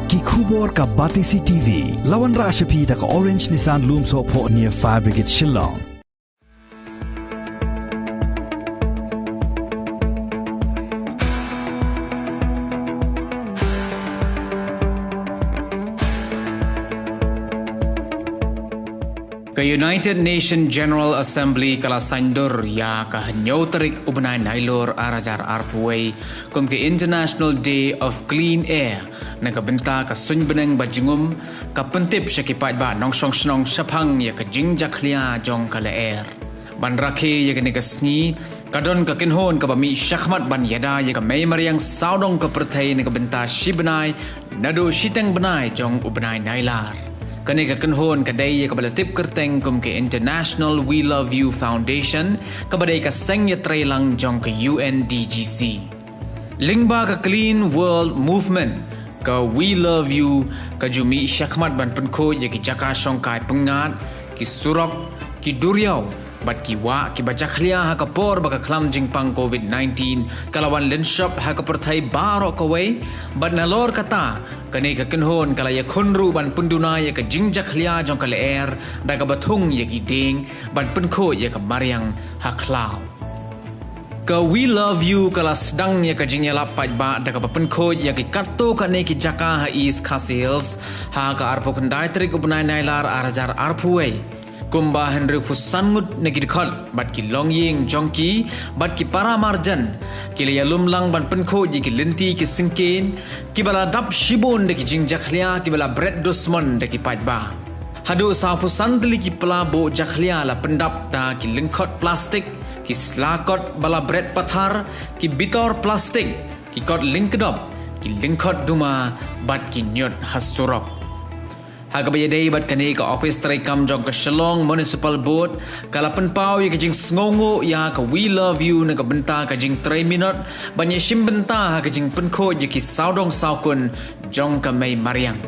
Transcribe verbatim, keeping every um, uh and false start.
Ki khubor ka Batesi T V. La wanrah sha phi da ka Orange Nissan Lumsohphoh near Fire Brigade Shillong. Ka United Nations General Assembly ka la saiñdur ïa ka hynñiew tarik u bnai Nailur ar hajar arphew wei kum ka International Day of Clean Air na ka bynta ka suiñbneng ba jingum, ka pyntip sha ki paidbah nongshong shnong shaphang ïa ka jingjakhlia jong ka lyer. Ban rakhe ïa kane ka sngi, ka don ka kynhun kaba mih shakhmat ban ïada ïa ka mei mariang sawdong ka pyrthei na ka bynta shi bnai, naduh shiteng bnai jong u bnai Nailar. Kane ka kynhun ka dei ïa kaba la tip kyrteng kum ka International We Love You Foundation, kaba dei ka seng ïatreilang jong ka U N D G C. Lyngba ka Clean World Movement, ka We Love You ka ju mih shakhmat ban pynkhuid ïa ki jaka shongkai pyngngad, ki surok, ki duriaw, bad ki wah kiba jakhlia ha ka por ba ka khlam jingpang covid nineteen ka la wan lynshop ha ka pyrthei baroh kawei, bad nalor kata, kane ka kynhun ka la ïakhun ruh ban pynduna ïa ka jingjakhlia jong ka lyer da kaba thung ïa ki dieng ban pynkhuid ïa ka mariang ha khlaw. Ka We Love You ka la sdang ïa ka jingïalap paidbah da kaba pynkhuid ïa ki katto katne ki jaka ha East Khasi Hills ha ka arphew khyndai tarik u bnai Nailar ar hajar arphew wei. Kumba hynriewphew san ngut na ki dkhot bad ki longïing jong ki bad ki para marjan ki la ïalum lang ban pynkhuid ïa ki lynti ki syngkien kiba la dap shibun da ki jingjakhlia kiba la bret dusmon da ki paidbah. Haduh sawphew san tylli ki pla buh jakhlia la pyndap da ki lyngkhot plastik, ki sla kot ba la bret pathar, ki bitor plastik, ki kot lyngkdop, ki lyngkhot duma, bad ki ñiut ha surok. Ha kaba ïadei bad kane, ka ophis treikam jong ka Shillong Municipal Board ka la pynpaw ïa ka jingsngewnguh ïa ka We Love You na ka bynta ka jingtrei minot ban ïashim bynta ha ka jingpynkhuid ïa ki sawdong sawkun jong ka mei mariang.